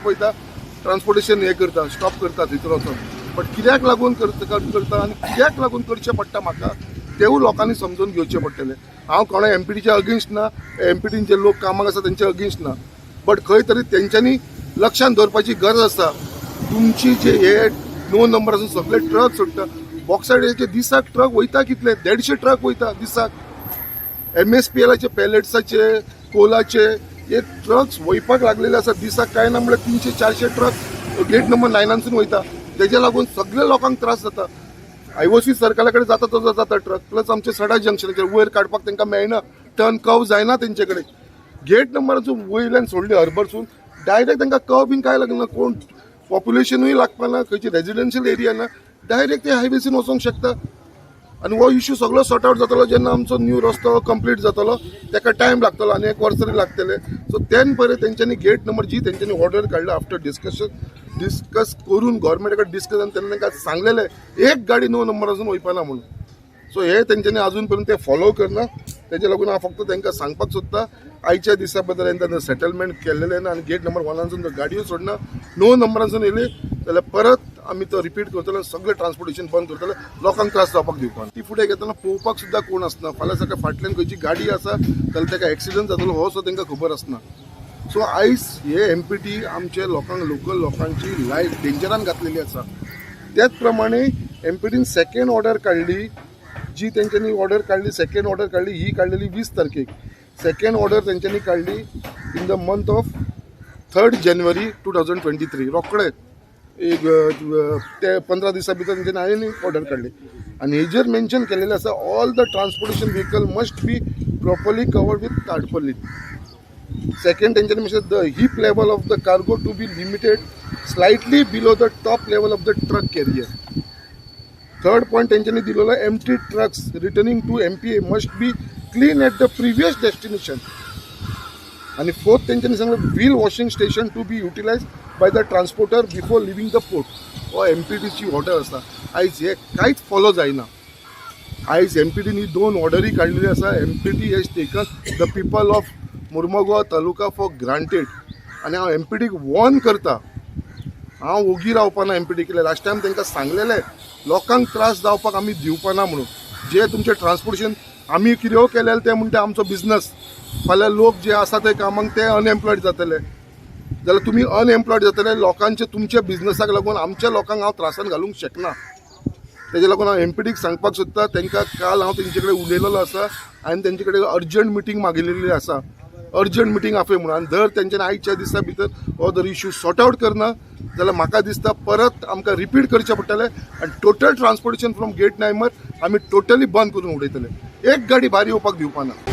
पळयता ट्रान्सपोर्टेशन हें करता, स्टॉप करता थंयसर वचोन. बट कित्याक लागून करता करता आनी कित्याक लागून करचें पडटा म्हाका, तेवूय लोकांनी समजून घेवचें पडटलें. हांव कोणा एमपीटीच्या अगेन्स्ट ना, एमपीटीन जे लोक कामाक आसा तेंच्या अगेन्स्ट ना, बट खंय तरी तेंच्यांनी लक्षान दवरपाची गरज आसा. तुमची जे हे नो नंबर आसून सगळे ट्रक सोडटा. बॉक्सायडाचे दिसाक ट्रक वयता कितले? 150 ट्रक वयता दिसाक. एमएसपीएलाचे, पॅलेट्साचे, कोलाचे हे ट्रक्स वयपाक लागलेले आसा. दिसाक कांय ना म्हणल्यार 300 400 ट्रक गेट नंबर 9 सून वयता. तेज्या लागून सगळे लोकांक त्रास जाता. आयओसी सर्कला कडेन जाता तसो जाता ट्रक. प्लस आमचे सडा जंक्शनाचेर वयर काडपाक तांकां मेळना, टर्न कर्व जायना तेंचे कडेन. गेट नंबरासून वयल्यान सोडली हर्बरसून डायरेक्ट, तांकां कर्व बीन कांय लागना, कोण पॉप्युलेशनूय लागपाना, खंयची रेजिडेन्शियल एरिया ना, डायरेक्ट ते हायवेसून वचोंक शकता. आनी हो इशू सगळो सॉर्ट आवट जातलो जेन्ना आमचो न्यू रस्तो कंप्लीट जातलो. ताका टायम लागतलो आनी एक वर्स तरी लागतले. सो तेन पळय तेंच्यांनी गेट नंबर जी तेंच्यांनी ऑर्डर काडला, आफ्टर डिस्कशन, डिस्कस करून, गव्हर्मेंटा कडेन डिस्कस, आनी तेन्ना तांकां सांगलेलें एक गाडी नो नंबरासून वयपाना म्हणून. सो हे तेंच्यांनी अजून पर्यंत ते फॉलो करना. तेजे लागून हांव फक्त तांकां सांगपाक सोदता, आयच्या दिसा बद्दल तांकां सेटलमेंट केल्लेलें ना आनी गेट नंबर 1 सून जर गाडयो सोडना, नो नंबरासून येयली जाल्यार परत आमी तो रिपीट करतले आनी सगळें ट्रान्सपोर्टेशन बंद करतले. लोकांक त्रास जावपाक दिवपाक. ती फुडें घेतना पळोवपाक सुद्दां कोण आसना. फाल्यां सकाळी फाटल्यान खंयची गाडी आसा जाल्यार ताका एक्सिडंट जातलो हो सुद्दां तांकां खबर आसना. सो आयज हे एमपीटी आमचे लोकांक, लोकल लोकांची लायफ डेंजरान घातलेली आसा. त्याच प्रमाणे एमपीटीन सेकंड ऑर्डर काडली. जी तेंच्यांनी ऑर्डर काडली, सेकंड ऑर्डर काडली, ही काडलेली 20 तारखेक. सेकंड ऑर्डर तेंच्यांनी काडली in the month of 3 January 2023. रोखडे एक ते 15 दिसां भितर तेंच्यांनी आनी ऑर्डर काडली आनी हेजेर मेन्शन केलेलें आसा, all the transportation vehicle must be properly covered with tarpaulin. Second तेंच्यांनी mention, the heap level of the cargo to be limited slightly below the top level of the truck carrier. Third point तेंच्यांनी दिलेलो, empty trucks returning to MPA must be clean at the previous destination. आणि fourth तेंच्यांनी सांगलें, wheel washing station to be utilize by the transporter before leaving the port. हो एमपीटीची order आसा. आयज हे कांयच फॉलो जायना. आयज एमपीटीन ही दोन ऑर्डरी काडलेली आसा. MPT has taken the people of Mormugao taluka for granted. आनी हांव एमपीटीक वॉर्न करता, हांव ओगी रावपाना. एमपीटी केलें, लास्ट टायम तांकां सांगलेलें, लोकांक त्रास जावपाक आमी दिवपाना म्हणून. जे तुमचें ट्रान्सपोर्टेशन आमी कितें केलें ते म्हणटा आमचो बिजनस. फाल्यां लोक जे आसा ते कामाक ते अनएम्प्लॉयड जातले जाल्यार, तुमी अनएम्प्लॉयड जातले लोकांचे तुमच्या बिजनसाक लागून. आमच्या लोकांक हांव त्रासान घालूंक शकना. तेजे लागून हांव एमपीटीक सांगपाक सोदता, तांकां काल हांव तेंचे कडेन उलयलेलो आसा आनी तेंचे कडेन अर्जंट मिटींग मागिल्ली आसा, अर्जंट मिटींग आपय म्हणून. आनी जर तेंच्यांनी आयच्या दिसा भितर हो जर इशू सॉर्ट आवट करना जाल्यार म्हाका दिसता परत आमकां रिपीट करचें पडटलें आनी total transportation from gate number आमी टोटली बंद करून उडयतले. एक गाडी भायर येवपाक दिवपाना.